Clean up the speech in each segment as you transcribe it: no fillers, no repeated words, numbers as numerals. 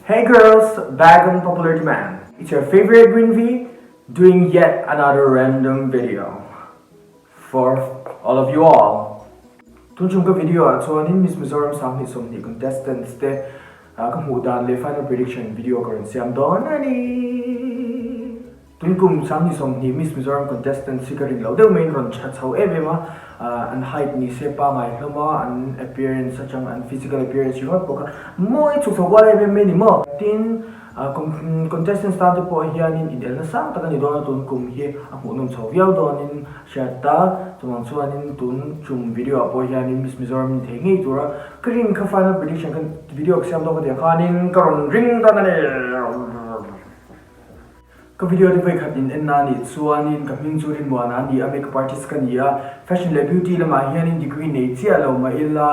Hey girls, back on popular demand. It's your favorite Green V doing yet another random video for all of you all. Tun chung ka video ah chuanin Miss Mizoram 2020 contestants te ka hmuh dan leh final prediction video ka rawn siam dawn a ni. Tun kum 2020 Miss Mizoram contestants hi ka rin loh deuh maiin rawn tha chho em em a, an height ni se pangai hlawm a, an appearance atang an physical appearance ringawt pawh kha mawi chhuk chho kual em em mai a ni maw? Tin, contestants tan te pawh hianin inelna sang tak a ni dawn a, tun kum hi a hmuhnawm chho viau dawnin hriat a, chuvang chuanin tun tum video ah pawh hianin Miss Mizoram ni thei ngei tura ka rin kha final prediction kha video ka siam dawn ka tih ang khanin ka rawn ring dawn a ni. Ka video te vawi khat in en na anih chuanin ka hming chu Rinmuana a ni a, makeup artist ka ni a, fashion leh beauty lamah hianin degree nei chiah lo mah ila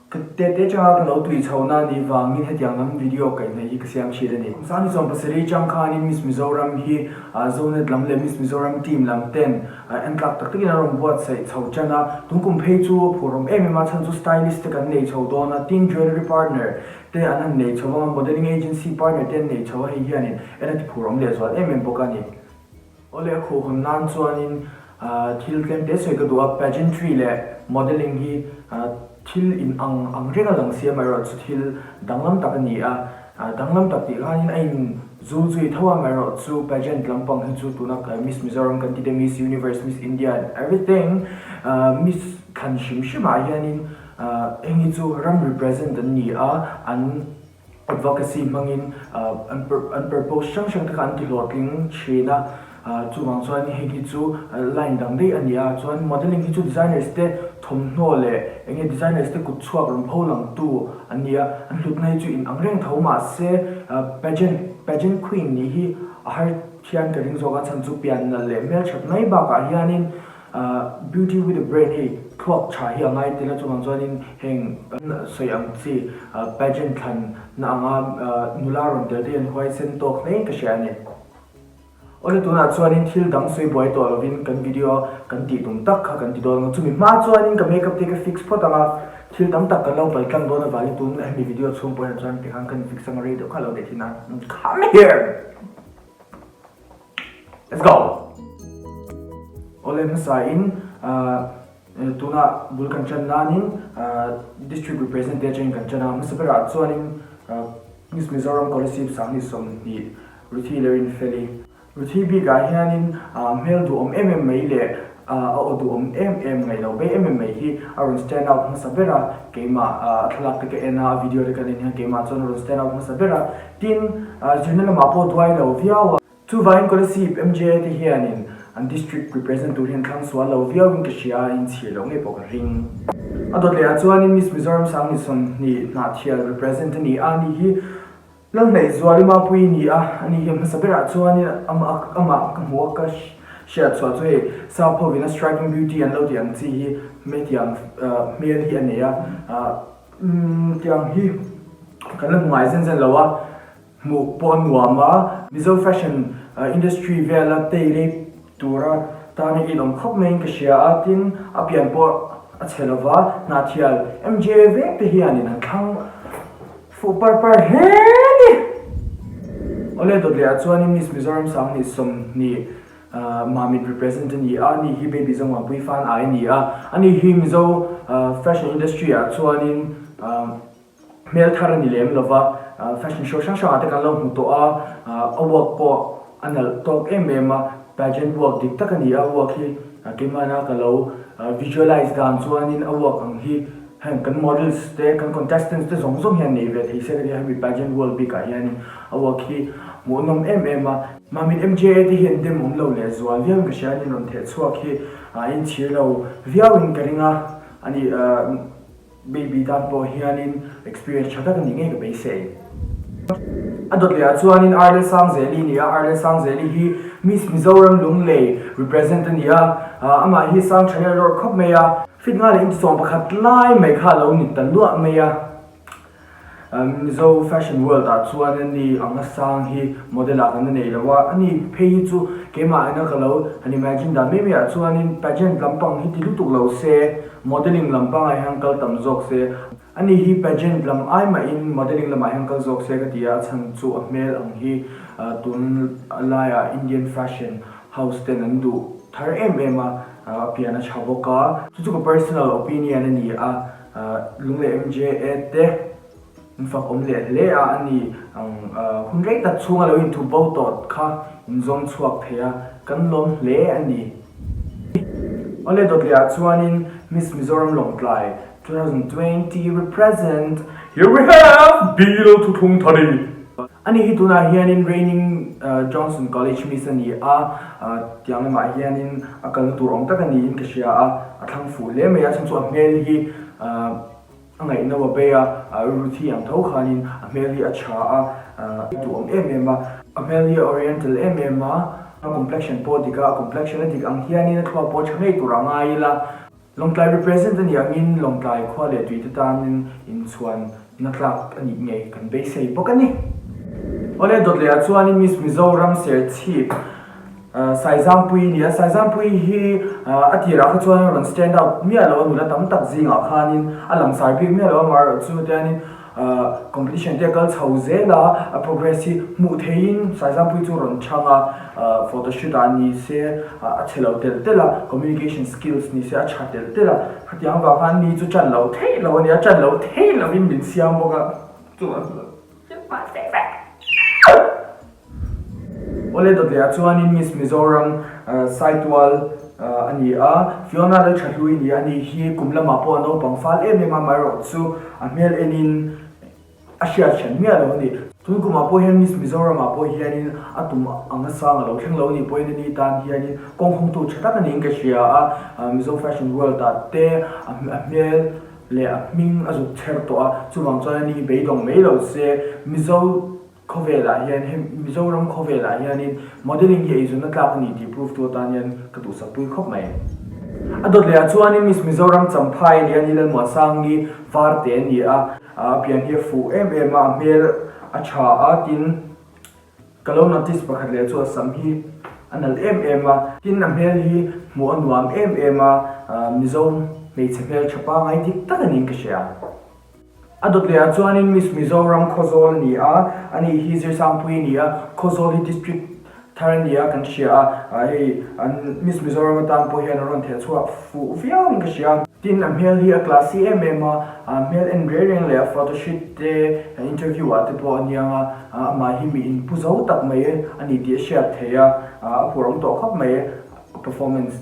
ka tete changa ka lo tui chho na anih vangin hetiang lam video kaihhneh hi ka siam thin a ni. Kum 2017 chang khanin Miss Mizoram hi Zonet lam leh Miss Mizoram team lam ten en tlak tak takin an rawn buatsaih chho tan a, tun kum phei chu a phurawm em em a, chhan chu stylist te kan nei chho dawn a, tin jewellery partner te an han nei chho a, modelling agency partner te an nei chho a, hei hianin en a ti phur awm leh zual em em bawk a ni. Awle a khuh hawn nan chuanin thil tlem te sawi ka duh a, pageantry leh modelling hi thil in ang ang reng a lang si amaherawhchu thil danglam tak a ni a, danglam tak tih khanin a in zul zui tho a, amaherawhchu pageant lampang hi chu tuna Miss Mizoram kan ti te, Miss Universe, Miss India and everything Miss thlan hrim hrim ah hianin Heng hi chu ram represent an ni a, an advocacy hmangin an purpose hrang hrang te kha an ti hlawhtling thin a, chuvang chuan heng hi chu line dang daih a ni a, chuan modelling hi chu designers te thawmhnaw leh eng nge designers te kut chhuak rawn pho lang tu an ni a, an hlutna hi chu in ang reng tho mahse pageant pageant queen nih hi a har thian ka ring zawk a, chhan chu pian nalh leh hmelthat mai bakah hianin Beauty with a brain hei thluak tha hi a ngai tel a, chuvang chuanin heng sawi ang chi pageant thlan na anga nula rawn tel te hian huaisen tawk hlein ka hria a ni. Awle tunah chuanin thil dang sawi buai tawh lovin kan video kan tih tum tak kha kan ti dawn ang a, chumi hma chuanin ka makeup te ka fix phawt ang a, thil tam tak kan lo pal tlang dawn avangin tun hemi video chhung pawh hian chuan tikhan kan fix ang a rei deuh kha lo leh thin a, come here! Let's go! Awle hmasa in tuna bul kan tan nanin District Representative atangin kan tan a, hmasa berah chuanin Miss Mizoram Kolasib 2020 Ruthi Lerinfeli. Ruthi bikah hianin hmel duhawm em em mai leh a aw duhawm em em ngaih loh bei em em mai hi a rawn stand out hmasa ber a, keimah a thlalak te ka en a, a video te kan en hian keimah chuan a rawn stand out hmasa ber a, tin zirna lamah pawh duai lo viau a. Chuvangin Kolasib MJA te hianin an district represent tur hian thlang sual lo viauin ka hria a, inchhir loh ngei pawh ka ring. A dawt leh ah chuanin Miss Mizoram 2020 Hnahthial represent a ni a, ani hi Lalhnaihzuali Mapui a ni a, ani hi hmasa berah chuanin amah ka hmu a, ka hriat chhuah chu hei Sap hovin a striking beauty an lo tih ang chi hi hmetiang hmel hi a nei a, tiang hi kan la hmu ngai zen zen lo a. Hmuh pawh a nuam a, Mizo fashion industry vela tei rei tura tana in awm khawp maiin ka hria a, tin a pian pawh a chhe lova, Hnahthial MJ vek te hianin an thlang fuh par par hle a ni. Awle dawt leh ah chuanin Miss Mizoram 2020 Mamit represent a ni a, ani hi Baby Zongwangpui fan ai a ni a, ani hi Mizo fashion industry ah chuanin Hmel thar a ni lem lo va, fashion show hrang hrangah te kan lo hmu tawh a, a work pawh a nalh tawk em em a, pageant work dik tak a ni a, work hi keimahna ka lo visualize dan chuanin a work ang hi heng kan models te kan contestants te zawng zawng hian nei ve thei se ka tia hemi pageant world bikah hianin a work hi hmuhnawm em em a. Mamit MJA te hian dem awm lo leh zual viauin ka hria a, an rawn theh chhuak hi a inchhir lo viauin ka ring a, ani. Baby tan pawh hianin experience tha tak a nih ngei ka beisei. A dawt leh ah chuanin Arle Sangzeli a ni a, Arle Sangzeli hi Miss Mizoram Lunglei represent a ni a, amah hi sang tha leh rawr khawp mai a, fit nga leh inti 11 lai mai kha a lo ni ta luah mai a. Mizo fashion world ah chuan ani anga sang hi model ah kan la nei lo a, ani phei hi chu keimah ina ka lo han imagine dan mai mai ah chuanin pageant lampang hi ti lutuk lo se, modelling lampang ah hian kal tam zawk se, ani hi pageant lam ai mahin modelling lamah hian kal zawk se ka ti a, a chhan chu a hmel ang hi tun laiah Indian fashion house ten an duh thar em em a, a pian a tha bawk a, chu chu ka personal opinion a ni a. Lunglei MJA te an fak awm leh hle a, a ni ang hun rei tak chhunga lo inthup bo tawh kha in zawng chhuak thei a, kan lawm hle a ni. Awle dawtliah chuanin Miss Mizoram Lawngtlai 2020 represent here we have Bill Thuthlung Thari. Ani hi tunah hianin reigning Johnson College Miss a ni a, tiang lamah hianin a kalna tur awm tak a niin ka hria a, a thlang fuh hle mai a, chhan chu a hmel hi a ngaihno a bei a, Ruthi ang tho khanin a hmel hi a tha a, a duhawm em em a, a hmel hi a oriental em em a, a complexion pawh a dik a, a complexion a dik ang hianin a thluak pawh a tha ngei tur a ngai ila. Lawngtlai represent a nih angin Lawngtlai khua leh tuite tanin inchhuan na tlak a nih ngei kan beisei bawk a ni. Awle dawt leh ah chuanin Miss Mizoram Serchhip Saizampuii a ni a, Saizampuii hi a tirah kha chuan a rawn stand out miah lo a, nula tam tak zingah khanin a langsar bik miah lo a, amaherawhchu tianin Competition te a kal chho zel a, a progress hi hmuh theihin Saizampuii chu rawn chhang a, photo shoot ah ni se a chhe lo telh telh a, communication skills ni se a tha telh telh a, khatiang avang khan ni chu chan loh theih loh a ni a, chan loh theih lovin min siam bawk a, chuan Awle dawtleh ah chuanin Miss Mizoram Saitual a ni a, Fiona Lalthahlui a ni a, ani hi kum lamah pawh a naupang fal em em a, amaherawh chu a hmel enin a hriat hran miah lo a ni. Tun kumah pawh hian Miss Mizoram ah pawh hianin a tum anga sang a lo thleng lo a nih pawhin ani tan hianin kawng hawngtu tha tak a niin ka hria a, Mizo Fashion World ah te a hmel leh a hming a zuk chher tawh a, chuvang chuan ani hi beidawng mai lo se Mizo Khawvelah hian hei Mizoram khawvelah hianin modelling hi eizawnna tlak a ni tih proof tu atan hian ka duhsak pui khawp mai. A dawt lehah chuanin Miss Mizoram Champhai a ni a, ni Lalmuansangi Varte a ni a, a pian hi a fuh em em a, a hmel a tha a, tin ka lo notice pakhat leh chu a sam hi a nalh em em a, tin a hmel hi hmuh a nuam em em a, Mizo hmeichhe hmel tha pangai dik tak a niin ka hria. A dawt lehah chuanin Miss Mizoram Khawzawl a ni a, ani hi Zirsangpui a ni a, Khawzawl hi District thar a ni a kan hria a, hei an Miss Mizoram atan pawh hian a rawn theh chhuak fuh viauin ka hria. Tin, a hmel hi a classy em em a, a hmel en reng reng leh a photoshoot te, interview ah te pawh a niang a, amah hi mi inpu zo tak mai a ni tih a hriat theih a, a phur awm tawh khawp mai a performance.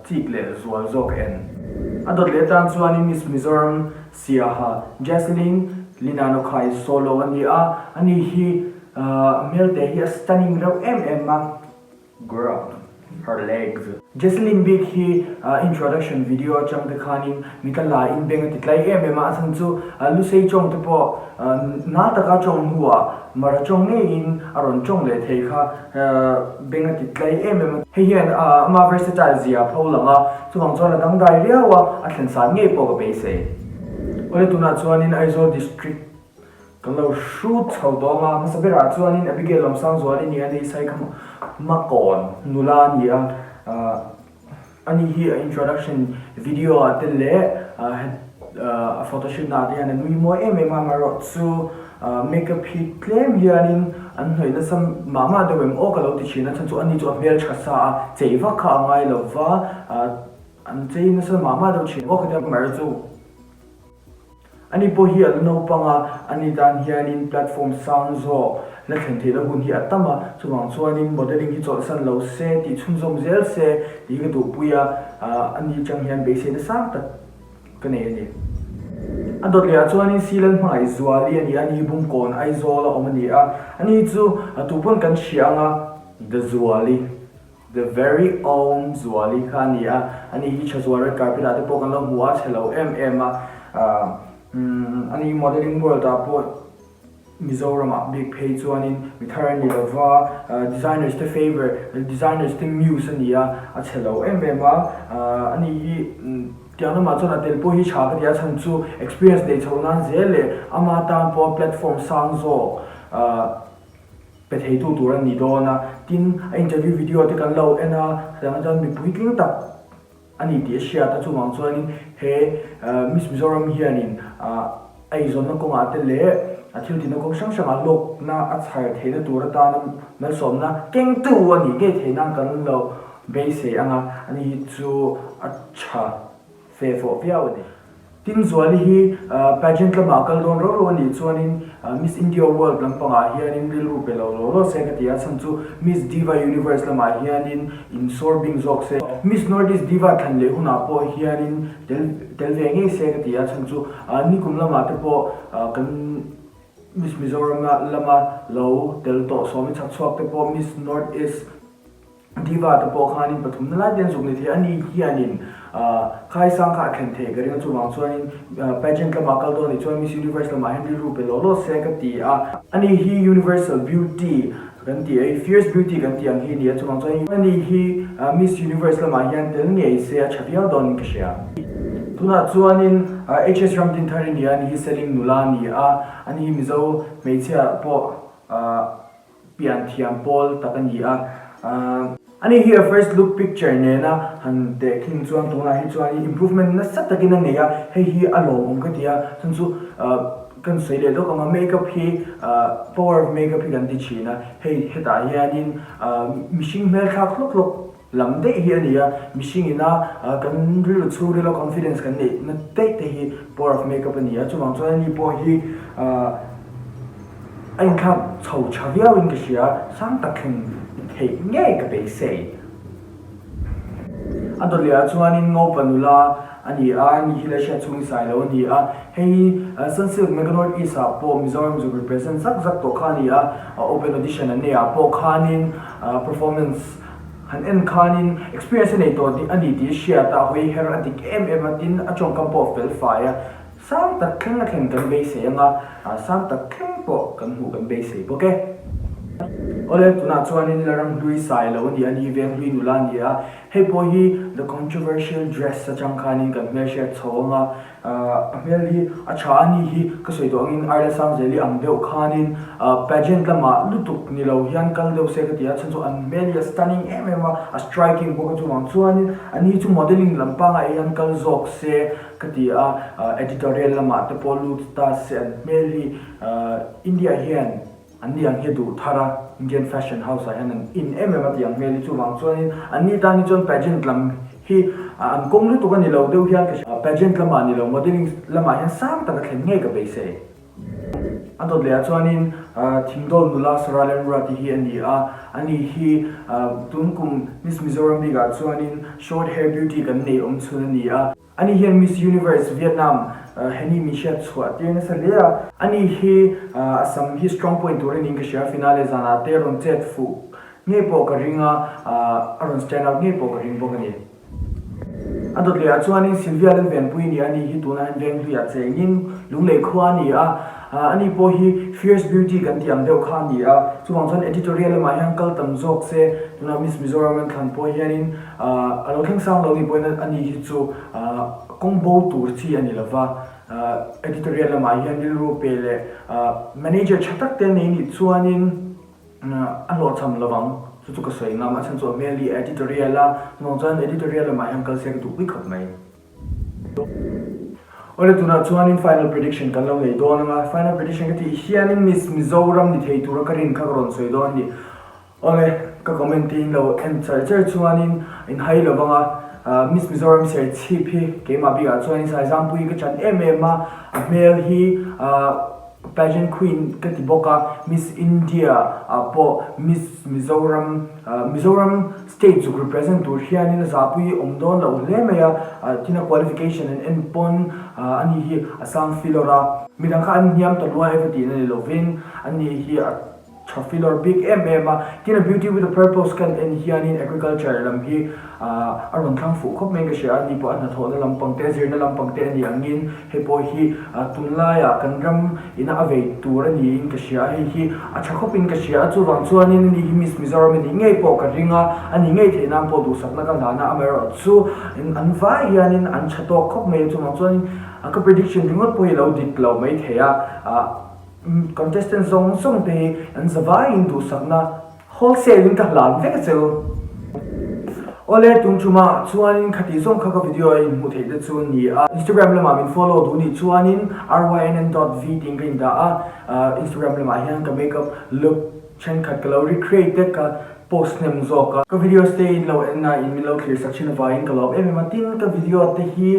Chik leh zual zawk en. A dawt leh tan chuanin Miss Mizoram Siaha Jesslyn Linanokhai solo a ni a, ani hi a hmelte hi a stunning reuh em em a, girl, her legs. Jesslyn bik hi introduction video atang te khanin mi ka la in beng a ti tlai em em a, a chhan chu Lusei tawng te pawh na taka tawng hnuah Mara tawng ngeiin a rawn tawng leh thei kha beng a ti tlai em em a. Hei hian ama versatile zia a pho lang a, chuvang chuan a dangdai riau a, a thlen san ngei pawh ka beisei. Awle tunah chuanin Aizawl District kan lo hrut chho tawng a, hmasa berah chuanin Abigail Lawmsangzuali ni a ni, Saikhama Makawn nula a ni a, Ani hi a introduction video ah te leh a photoshoot na ah te hian a nui mawi em em a, amaherawh chu makeup hi tlem hianin an hnawih nasa mah mah deuh em aw ka lo ti thin a, chhan chu ani chu a hmeltha sa a, chei vak kha a ngai lo va, an chei nasa mah mah deuh thin aw ka ti a, amaherawh chu. Ani pawh hi a la naupang a, ani tan hianin platform sang zawk la thlen theihna hun hi a tam a, chuvang chuanin modelling hi chawlhsan lo se tih chhunzawm zel se tih hi ka duhpui a, ani atang hian beiseina sang tak ka nei a ni. A dawt lehah chuanin Silan hmangaih Zuali a ni a, ani hi Bungkawn Aizawl a awm a ni a, ani chu tupawn kan hria ang a, The Zuali. The very own Zuali kha a ni a, ani hi tha zual red carpet ah te pawh kan lo hmu a, chhe lo em em a, ani modelling world ah pawh Mizoram ah bik phei chuanin mi thar a ni lo va, designers te favour, designers te muse a ni a, a chhe lo em em a, ani hi. Tiang lamah chuan a tel pawh hi tha ka ti a, chhan chu experience neih chhoh nan zel leh ama tan pawh platform sang zawk pe theitu tur a ni dawn a. Tin, a interview video te kan lo en a, tiang chuan mi puitling tak a ni tih a hriat a, chuvang chuanin he Miss Mizoram hianin a eizawnna kawngah te leh a thil tihna kawng hrang hrangah hlawkna a chhar theihna tur atana malsawmna kengtu a nih ngei theih nan kan lo beisei ang a, ani hi chu a tha fe fawh viau a ni. Tin Zuali hi pageant lamah a kal dawn rau rau a nih chuanin Miss India World lampangah hianin rilru pe lo law law se ka ti a, chhan chu Miss Diva Universe lamah hianin insawr bing zawk se. Miss North East Diva thlan leh hunah pawh hianin tel tel ve ngei se ka ti a, chhan chu nikum lamah te pawh kan Miss Mizoram lama lo tel tawh sawmi chhak chhuak te pawh Miss North East Diva te pawh khanin pathumna lai te an zuk ni thei a ni hianin khaisang kha a thlen thei ka ring a chuvang chuanin pageant lamah kal dawn nih chuan Miss Universe lamah hian rilru pe law law se ka ti a. Ani hi Universal Beauty kan ti a, Fierce Beauty kan tih ang hi a ni a chuvang chuan ani hi Miss Universe lamah hian tel ngei se a tha viau dawnin ka hria. Tunah chuanin HS Ramdinthar i ni a, ani hi Seling nula a ni a, ani hi Mizo hmeichhia pawh Pian thiam pawl tak a ni a. Ani hi a first look picture nena han tehkhin chuan tunah hi chuan improvement nasa takin a nei a, hei hi a lawmawm ka ti a, chhan chu kan sawi leh lawk ang a, makeup hi power of makeup hi kan ti thin a, hei hetah hianin mihring hmel thlak hlawk hlawk lam daih hi a ni a, mihring ina kan rilru chhung rila confidence kan neih na daih te hi power of makeup a ni a, chuvang chuan ani pawh hi a inthlak chho tha viau in ka hria, sang tak thleng theih ngei ka beisei. A dawt leh ah chuanin Ngopa nula a ni a, ani hi la hriat chhung i sai lo a ni a, hei hi Sunsilk Mega North East ah pawh Mizoram zuk represent zak zak tawh kha a ni a, open audition an neih ah pawh khanin performance Han en khanin experience a nei tawh a ni tih a hriat a, hawi her a dik em em a, tin a tawngkam pawh a fel fai a, sang tak thleng a thlen kan beisei ang a, sang tak thleng pawh kan hmuh kan beisei bawk e. Awle, tunah chuanin la ram hlui sai lo a ni a, ni veng hlui nula a ni a, hei pawh hi the controversial dress atang khanin kan hmelhriat chho ang a, A hmel hi a tha a ni hi ka sawi tawh angin Arla Sangzeli ang deuh khanin pageant lamah lutuk ni lo hian kal deuh se ka ti a, chhan chu an hmel hi a stunning em em a, a striking bawk a chuvang chuanin a ni chu modelling lam pangah hian kal zawk se ka ti a, editorial lamah te pawh lut ta se an hmel hi India hian An ni ang hi a duh thar a, Indian fashion house ah hian an in em em a tih ang hmel hi chuvang chuanin an ni tan hi chuan pageant lam hi an kawng lutuk a ni lo deuh hian ka hria. Pageant lamah ni lo modelling lamah hian sang tak a thlen ngei ka beisei. A dawt leh ah chuanin Thingdawl nula Sarah Lemruati hi a ni a, ani hi tun kum Miss Mizoram bikah chuanin short hair beauty kan nei awm chhun a ni a. Ani hian Miss Universe Vietnam heni min hriat chhuah tir nasa hle a. Ani hi a sam hi strong point tur a niin ka hria, finale zanah te rawn chet fuh ngei pawh ka ring a, a rawn stand out ngei pawh ka ring bawk a ni. A dawt leh ah chuanin Sylvia Lalvenpui a ni a, ani hi tunah hian Venghlui-ah chengin Lunglei khua a ni a, ani pawh hi Fierce Beauty kan tih ang deuh kha a ni a, chuvang chuan editorial lamah hian kal tam zawk se, tunah Miss Mizoram an thlan pawh hianin A lo thleng sang lo nih pawhin a ni hi chu kawng bo tur chi a ni lo va, editorial lamah hian rilru pe leh manager tha tak te nei nih chuanin a hlawhchham lo vang, chu chu ka sawi ngam a chhan chu a hmel hi editorial a, chuvang chuan editorial lamah hian kal se ka duh pui khawp mai. Awle tunah chuanin final prediction kan lo nei dawn ang a, final prediction ka tih hianin Miss Mizoram ni thei tura ka rin kha ka rawn sawi dawn a ni. Awle, ka comment te in lo en char char chuanin in hai lo vang a, Miss Mizoram Serchhip hi keimah bikah chuanin Saizampuii ka chan em em a, a hmel hi pageant queen ka ti bawk a, Miss India ah pawh Miss Mizoram, Mizoram state zuk represent tur hianin a zahpui awm dawn loh hle mai a, tin a qualification an en pawn ani hi a sang filawr a, midang kha an hniam ta luai eva tihna ni lovin ani hi a. tha filawr bik em em a. Tin a Beauty with a Purpose kan en hianin agriculture lam hi a rawn thlang fuh khawp maiin ka hria a, ni pawh a hnathawhna lampang te, zirna lampang te a nih angin hei pawh hi tunlaiah kan ram ina a vei tur a niin ka hria a, hei hi a tha khawpin ka hria a, chuvang chuanin ani hi Miss Mizoram a nih ngei pawh ka ring a, a nih ngei theih nan pawh duhsakna ka hlan a, amaherawh chu an vai hianin an tha tawk khawp mai a, chuvang chuanin ka prediction ringawt pawh hi a lo dik lo maithei a. Contestant zawng zawng te hi an zavaiin duhsakna wholesale in ka hlan vek a cheu. Awle tun tumah chuanin khati zawng kha ka video a inhmuh theih te chu ni a. Instagram lamah min follow duh nih chuanin rynn dot v tiin ka indah a, Instagram lamah hian ka makeup look thenkhat ka lo recreate te ka post hnem zawk a. Ka videos te in lo en a in min lo thlir sak thin avangin ka lawm em em a, tin ka video te hi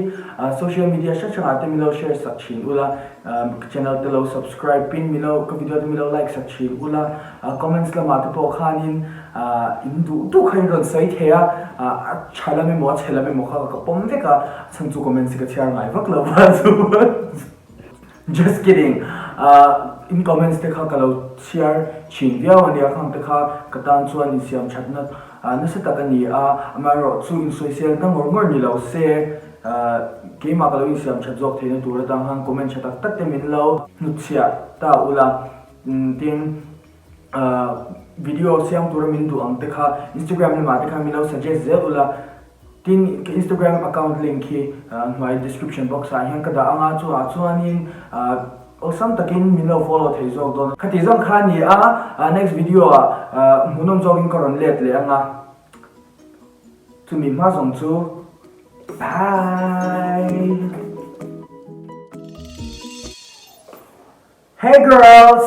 social media hrang hrangah te min lo share sak thin ula. Ka channel te lo subscribe in milo ka video te milo like sak thin ula comments lamah te pawh khanin in duh duh kha in rawn sawi thei a a tha lam emaw a chhe lam emaw kha ka pawm vek a chhan chu comments hi ka chhiar ngai vak lo va just kidding in comments te kha ka lo chhiar thin viau ania khang te kha ka tan chuan insiam thatna nasa tak a ni a amaherawhchu insawisel na ngawr ngawr ni lo se. Keimah ka lo insiam that zawk theihna tur atang khan comment tha tak tak te min lo hnutchhiah ta ula tin video siam tura min duh ang te kha Instagram lamah te khan min lo suggest zel ula tin ka Instagram account link hi hnuai description box ah hian ka dah anga chungah chuanin awlsam takin min lo follow thei zawk dawn a. Khati zawng kha a ni a, next video ah hmuhnawm zawkin ka rawn let leh anga. Chumi hma zawng chu Bye! Hey girls!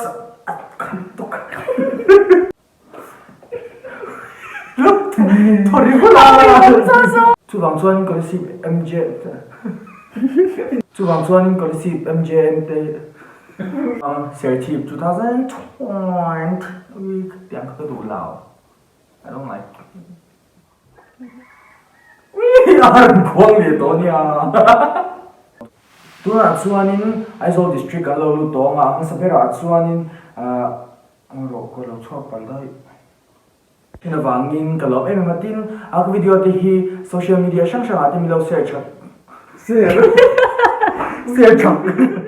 Chuvang chuan Kolasib MJ Chuvang chuan Kolasib MJM te Serchhip 2020 tiang kha ka duh lo. I don't like Uii a rawn khuang leh tawh nia. Tunah chuanin Aizawl District an lo lut tawh ang a, a hmasa berah chuanin rawh ka lo chhuak palh daih. Thin avangin ka lawm em em a, tin a ka video te hi social media hrang hrangah te min lo share that share share that.